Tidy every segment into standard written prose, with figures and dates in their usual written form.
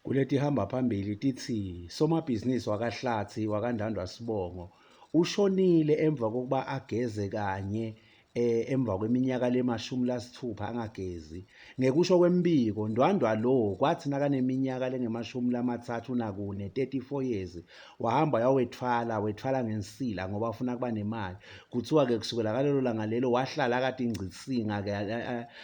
Kuletihamba phambili titsi somabhizinisi wakaHlatsi wakaNdwandwa Sibongo ushonile emva kokuba ageze kanye eh, emva kweminyaka lemashumi lasitfupha angagezi. Ngekusho kwembiko, Ndwandwa lo kwathi nakaneminyaka lengemashumi 34, 34 years, wahamba wayowetfwala, wetfwala ngensila ngoba afuna kuba nemali. Kuthiwa-ke kusukela ngalelo langa lelo wahlala akade ingcisinga-ke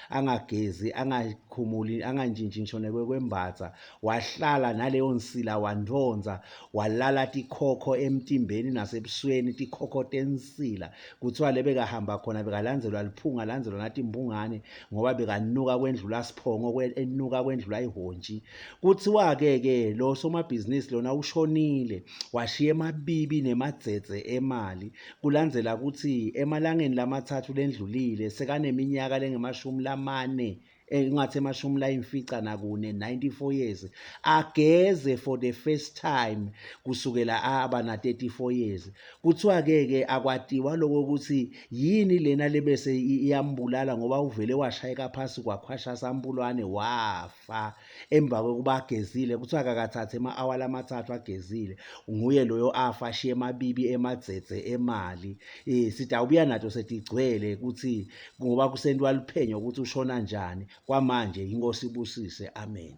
angagezi, angakhumuli, angantjintji ngisho nekwekwembatsa. Wahlala naleyo nsila wantfontsa, walala tikhokho emtimbeni nasebusweni, tikhokho tensila. Kuthiwa le bekahamba khona bekalandzelwa liphunga, alandzelwa natimphungane ngoba bekanuka kwendlula siphongo, enuka kwendlula ihontshi. Kuthiwa-ke ke lo somabhizinisi lona ushonile, washiya emabibi nemadzedze emali. Kulandzela kutsi emalangeni lamatsatfu lendlulile sekaneminyaka lengemashumi lamane engathi emashumi layimfica nakune 94 years ageze for the first time kusukela aba na 34 years. Kuthiwa ke ke akwatiwa lokho ukuthi yini lena lebese iyambulala ngoba uvele washayeka phasi kwakhwasha sambulwane wafa. Wafa emva kokuba agezile. Kuthiwa akakathathe ema-awa lamathathu agezile, nguye loyo afa ashiye emabibi emadzedze emali. Um sitawubuya nato setigcwele ukuthi ngoba kusentiwa luphenyo ukuthi ushona njani. Kwamanje inkosi ibusise, amen.